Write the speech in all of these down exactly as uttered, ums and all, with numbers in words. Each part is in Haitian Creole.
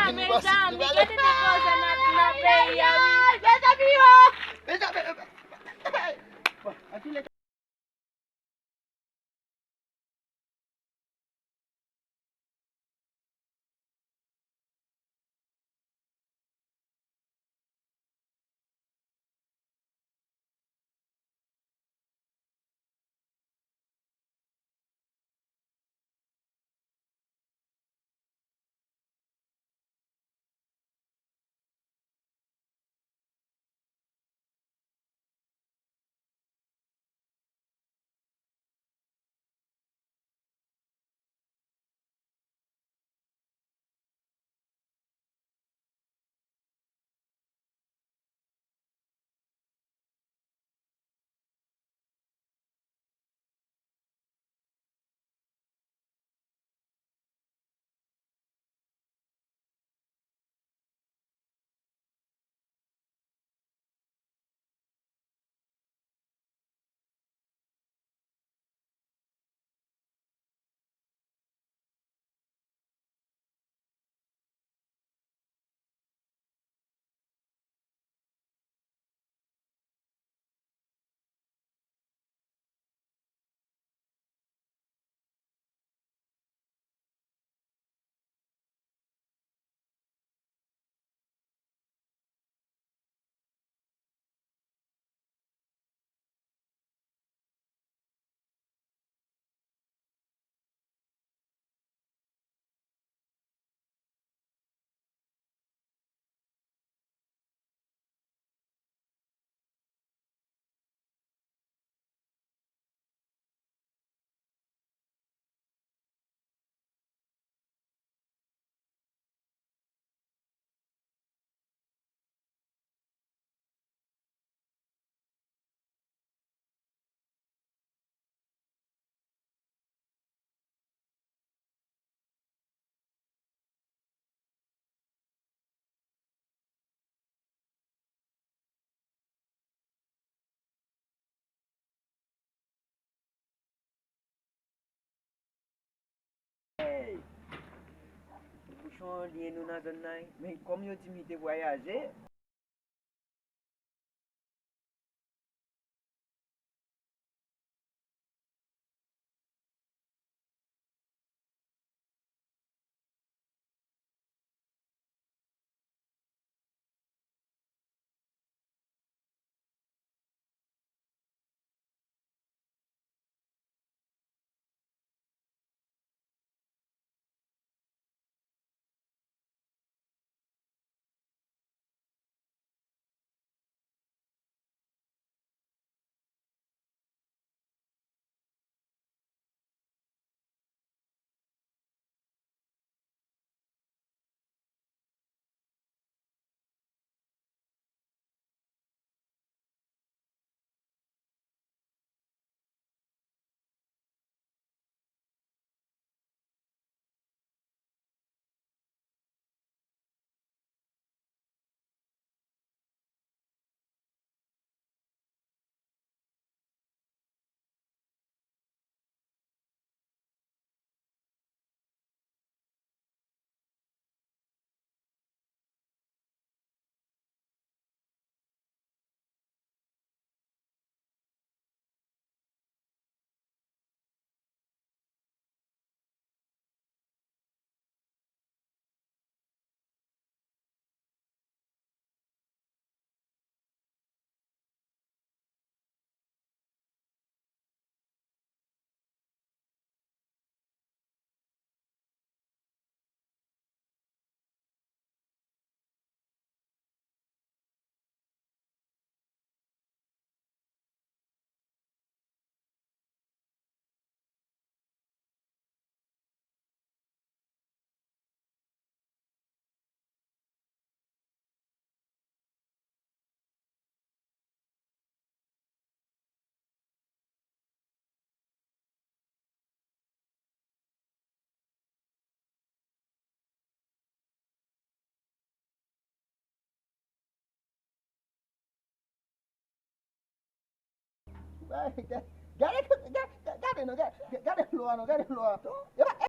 Mezanmi, gade nèg koze nan, nan peyi a, wi. Mezanmi, o! Mezanmi, bon, antouleka. Hey! Bouchon an lye nou nan zòn nan, wi. Men kòm yo di m li te vwayaje. Gade, gade, gade, gade non, gade, gade dlo a non, gade dlo a. Yo pa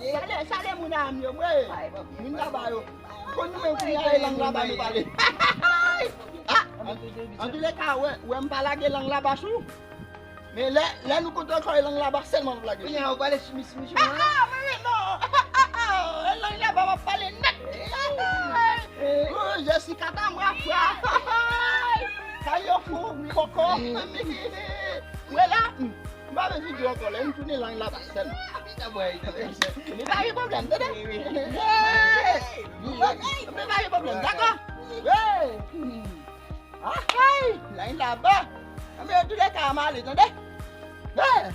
Salè, salè moun a m yo, mwen. Moun laba yo. Konn nou menm kounye a, e lang laba nou pale. Ah, an, an tou lè ka, wè, wè m pa lage lang laba sou. Men lè, lè nou kontre ankò, e lang laba sèlman m ap lage. Kounye a, ou pale sou mis mouchwa. Ah, ah, wi, wi, non. Ah, ah, ah, ah, e lang laba m ap pale nèt. Oh, Jessica Tamra, fra. Kayo fou, koko. Wè la. M pa vle videyo ankò, lè m tounen lang laba sèlman. Li pa gen pwoblèm, tande? Li pa gen pwoblèm, dakò? Hey! Ay, lang laba. Anben, an tou lè ka, m ale, tande? Hey!